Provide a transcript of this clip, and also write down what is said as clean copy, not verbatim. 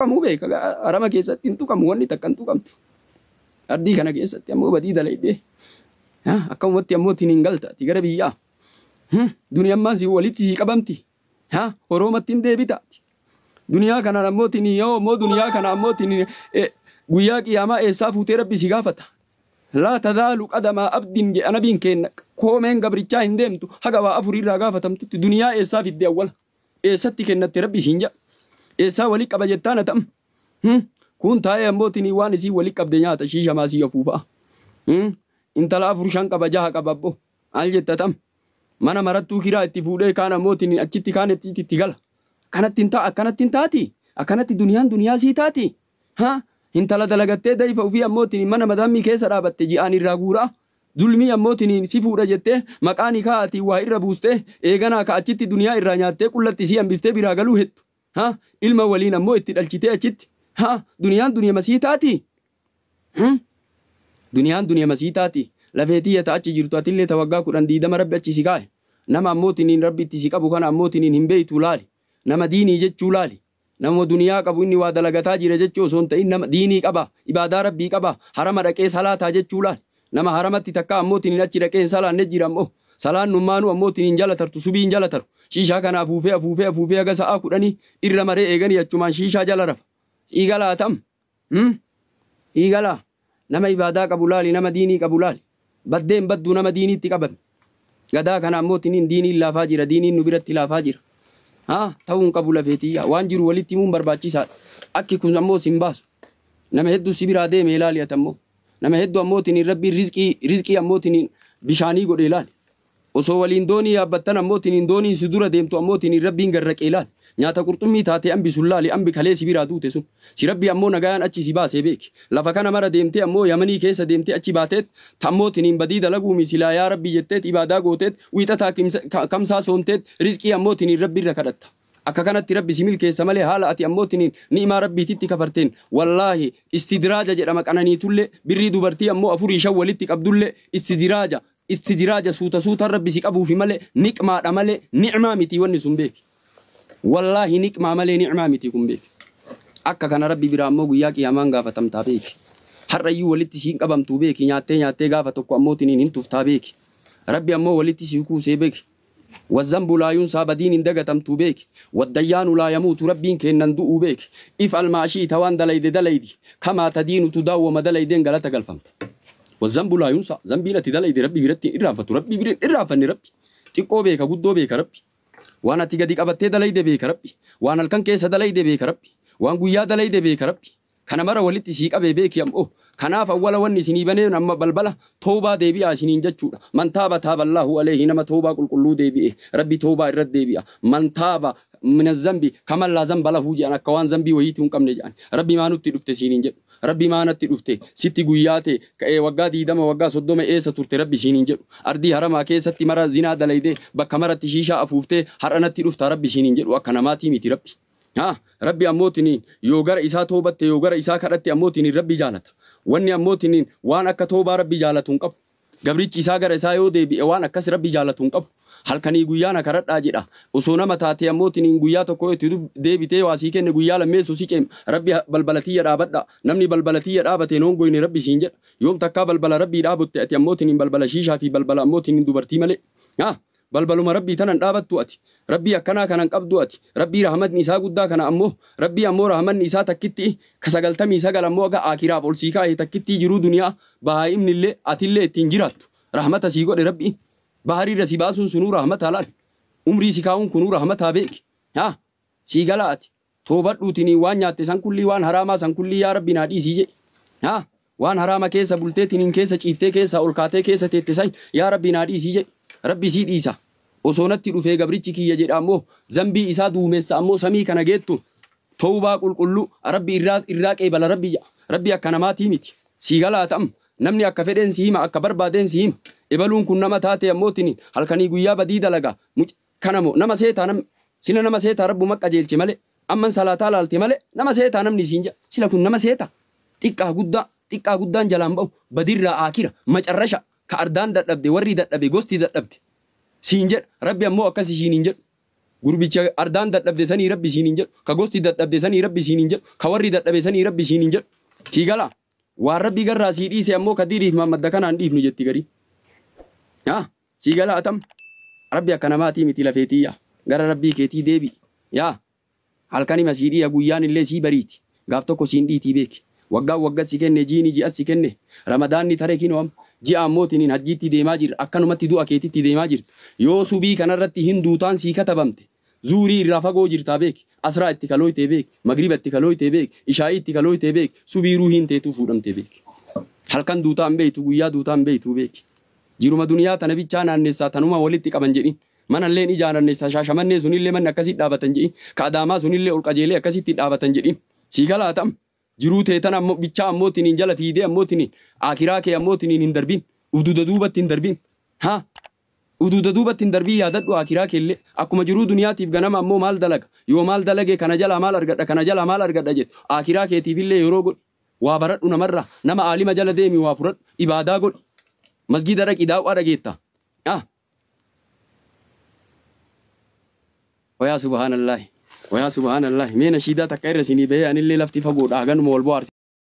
Tuqamuu beeka harama keessatti hin tuqamu wanni takka hin tuqamtu. Ardii kana keessatti ammoo badii dalaydee akkamumatti ammoo ittiin hin galta ati gara biyyaa. Duniyammaan si walitti si qabamti. Oroomatti hin deebita. Duniyaa kanaan ammoo ittiin yoo ammoo duniyaa kana ammoo ittiin guyyaa qiyaamaa eessaa fuutee rabbi si gaafata. Laa tazaalu qadamaa abdin jedha nabiin keenna koomeen gabrichaa hin deemtu haga waa afurirraa gaafatamtutti duniyaa eessaa fidde awwala. Eessatti kennatte rabbi siin jedha. Eessaa walii qaba jettaan atam. Kun taa'ee ammoo ittiin waan isii walii qabde nyaata shiishamaa sii afuufaa. Intala afur shan qaba jaha qaba abbo. Maal jetta tam? Mana marattuu kiraa itti fuudhee kaan ammoo ittiin achitti kaan itti gala. Akkanatti hin ta'a akkanatti hin taati. Akkanatti duniyaan duniyaa sii taati. Ha? Intala dalagattee dayfa ofii ammoo ittiin mana madaammii keessa dhaabatte ji'aan irraa guuraa. Zulmii ammoo ittiin si fuudha jettee maqaa nikaa ati waa irra buustee eeganaa ka achitti duniyaa irraa nyaattee qullatti sii hambiftee biraa galuu hettu. Ha? Ilma waliin ammoo itti dhalchitee achitti. Ha? Duniyaan duniyaa masii taati. Duniyaan duniyaa masii taati. Lafeetii ta achi jirtu atillee ta waggaa 10 20 rabbi achi si kaa'e. Nama ammoo ittiin rabbi itti si qabu kana ammoo ittiin hin beeytu laali. Nama diinii jechuu laali. Nama duniyaa qabu inni waa dalagataa jira jechuu osoo hin ta'in nama diinii qaba, ibaadaa rabbii qaba, harama dhaqee salaataa jechuu laali. Nama haramatti takka ammoo ittiin achi dhaqee hin salaanne jira ammoo. Salaannummaanuu ammoo ittiin hin jala tartu subii hin jala taru. Shiishaa kana afuufee afuufee afuufee haga sa'aa 10 irra maree eeganii achumaan shiishaa jala rafa. Siigalaa tam. Siigalaa. Nama ibaadaa qabu laali, nama diinii qabu laali. Baddeen badduu nama diiniitti qabame. Gadaa kana ammoo ittiin diiniin laafaa jira, diiniin nu biratti laafaa jira. Haa ta'uu hin qabu lafeetiyyaa waan jiru walitti himuun barbaachisaadha. Akki kun ammoo sin baasu. Nama hedduu si biraa deeme ilaali ati ammoo. Nama hedduu ammoo ittiin rabbiin rizqii rizqii ammoo ittiin bishaanii godhe ilaali. Osoo waliin doonii yaabbattan ammoo ittiin dooniin si dura deemtu ammoo ittiin rabbiin garraqee ilaali. Nyaata qurxummii taatee ambi sun laali ambi kalee si biraa duute sun. Si rabbi ammoo nagayaan achi si baasee beeki. Lafa kana mara deemtee ammoo Yamanii keessa deemtee achi baateet tammoo ittiin badii dalaguumi silaa yaa rabbi jetteet ibaadaa gooteet wiixataa kamsaa soomteet rizqii ammoo ittiin rabbi irra kadhatta. Akka kanatti rabbi si milkeessa malee haala ati ammoo ittiin ni'imaa rabbiititti kafarteen wallaahi istidiraaja jedhama qananiitullee birrii dubartii ammoo 4 5 walitti qabdullee istidiraaja istidiraaja suuta suutaan rabbi si qabuufi malee niqmaadha malee ni'maa miti wanni sun beeki. Wallaahi niqmaa malee ni'maa miti kun beeki. Akka kana rabbi biraa ammoo guyyaa qiyaamaan gaafatamtaa beeki. Har'ayyuu walitti siin qabamtuu beeki nyaattee nyaattee gaafa tokko ammoo tiniin hin tuftaa beeki. Rabbi ammoo walitti si kuusee beeki. Wazzambu laa yunsaa badiin hin dagatamtuu beeki. Waddayyaanu laa yamuutu rabbiin kennan du'uu beeki. If almaashii waan dalayde dalaydi. Kamaa tadiinu tudaawwama dalaydeen galata galfamta. Wazzambu laa yunsaa zambiin ati dalayde rabbi biratti hin irraanfatu rabbi bira hin irraanfanne rabbi. Xiqqoo beeka guddoo beeka rabbi. Waan ati gadi qabattee dalayde beeka rabbi. Waan halkan keessa dalayde beeka rabbi. Waan guyyaa dalayde beeka rabbi. Kana mara walitti sii qabee beeki ammoo. Kanaaf awwala wanni isinii banee amma balbala toobaa deebi'aa isiniin jechuudha. Man taaba taaballaahu alayhi nama toobaa qulqulluu deebi'e rabbi toobaa irratti deebi'a. Man taaba mina zambi kaman laa zamba lahu jedhan akka waan zambii wayiitii hin qabne jedhan. Rabbi maa nutti dhufte siiniin jedhu. Rabbi maa natti dhufte sitti guyyaa ta'e ka'ee waggaa 20 waggaa 30 eessa turte rabbi siiniin jedhu. Ardii haramaa keessatti mara zinaa dalaydee bakka maratti shiishaa afuuftee har'a natti dhufta rabbi siiniin jedhu akka namaatii miti rabbi. Ha rabbi ammootiin yoo gara isaa toobatte yoo gara isaa kadhatte ammootiin rabbi jaalata. Wanni ammootiin waan akka toobaa rabbi jaalatu hin qabu. Gabrichi isaa gara isaa yoo deebi'e waan akkas rabbi jaalatu hin qabu. Halkanii guyyaa na kadhadhaa jedha. Osoo nama taatee ammootiin guyyaa tokko itti deebitee waa sii kenne guyyaa lammeessu si ceema. Rabbi balbala tiyya dhaabadha. Namni balbala tiyya dhaabate hin hongoyne rabbi siin jedha. Yoom takkaa balbala rabbii dhaabatte ati ammootiin balbala shiishaa fi balbala ammootiin dubartii malee. Ha balbaluma rabbii tanan dhaabattu ati. Rabbii akkanaa kanan qabdu ati. Rabbii rahmatni isaa guddaa kana ammoo rabbii ammoo rahmanni isaa takkitti ka 99 ammoo aga akiraaf ol sii kaa'e takkitti jiruu duniyaa bahaa'imni illee atillee ittiin jiraattu. Rahmata sii godhe rabbi. Bahariirra si baasuun sunuu rahmata laal. Umrii si kaa'uun kunuu rahmataa beeki. Ha sii galaa ati. Toobadhuutiin waan nyaatte san kullii waan haraamaa san kullii yaa rabbi naa dhiisii jedhe. Ha waan haraama keessa bulteetiin keessa ciiftee keessa ol kaatee keessa teette san yaa rabbi naa dhiisii jedhe. Rabbi sii dhiisa. Osoo natti dhufee gabrichi kiyya jedha ammoo zambii isaa duumessa ammoo samii kana geettu toobaa qulqulluu rabbi irraa qeebala rabbi jedha. Rabbi akka namaatii miti. Sii galaa ta'am. Namni akka fedheen si hima akka barbaadeen si hima. Ebaluun kun nama taate ammootiin halkanii guyyaa badii dalaga. Kanamo nama seetaa nam sila nama seetaa rabbuma qajeelche malee amman salaataa laalte malee nama seetaa namni siin jedha. Sila kun nama seetaa. Xiqqaa guddaa xiqqaa guddaan jalaan ba'u badirraa akira macarrasha ka ardaan dadhabde warri dadhabe gosti dadhabde. Siin jedha rabbi ammoo akkas ishiin hin jedhu. Gurbicha ardaan dadhabde sanii rabbi siin hin jedhu. Ka gosti dadhabde sanii rabbi siin hin jedhu. Ka warri dadhabe sanii rabbi siin hin jedhu. Sii galaa? Waan rabbi garraa sii dhiise ammoo Kadiiriif Maammadda kanaan dhiifnu jetti garii. Haa? Sii galaa atam? Rabbi akka namaatii miti lafeetii yaa. Gara rabbii keetii deebi'i. Yaa. Halkanima sii dhiya guyyaan illee sii bariiti. Gaaf tokko siin dhiitii beeki. Waggaan wagga si kenne jiini ji'a si kenne. Ramadaanni tare kinoo amma. Ji'a ammootiniin hajjiitti deemaa jirra. Akkanumatti du'a keetitti deemaa jirta. Yoo subii kanarratti hin duutaan sii katabamte. Zuurii irraa fagoo jirtaa beeki. Asraa itti kalooytee beeki. Magriba itti kalooytee beeki. Ishaa'ii itti kalooytee beeki. Subii ruuhiin teetuu fuudhamtee beeki. Halkan duutaa hin beeytu guyyaa duutaa hin beeytuu beeki. Jiruma duniyaa tana bichaa naannessaa tanuma walitti qaban jedhin. Manalleen ijaaranneessa Shaashamannee sunillee manni akkasitti dhaabatan jedhin. Ka Adaamaa sunillee ol qajeelee akkasitti dhaabatan jedhin. Sii galaa tam. Jiruu tee tana ammoo bichaa ammootiniin jala fiidee ammootiniin aakiraa kee ammootiniin hin darbin. Uf duda duubatti hin darbin. Ha? Uf duda duubatti hin darbiin yaadadhu aakiraa keellee. Akkuma jiruu duniyaatiif ganama ammoo maal dalaga? Yoo maal dalage kana jalaa maal argadha kana jalaa maal argadha jettu. Aakiraa keetiifillee yeroo godhi. Waa baradhu namarraa. Nama aalima jala deemi waa furadhu. Ibaadaa godhi. Masgiida dhaqi daaw'aa dhageetta. Ah. Wayaa subhaanallahi. Wayaa subhaanallahi. Mee nashiidaa takka irra isinii bahee anillee lafti fagoodha haganuma wal bohaarsi.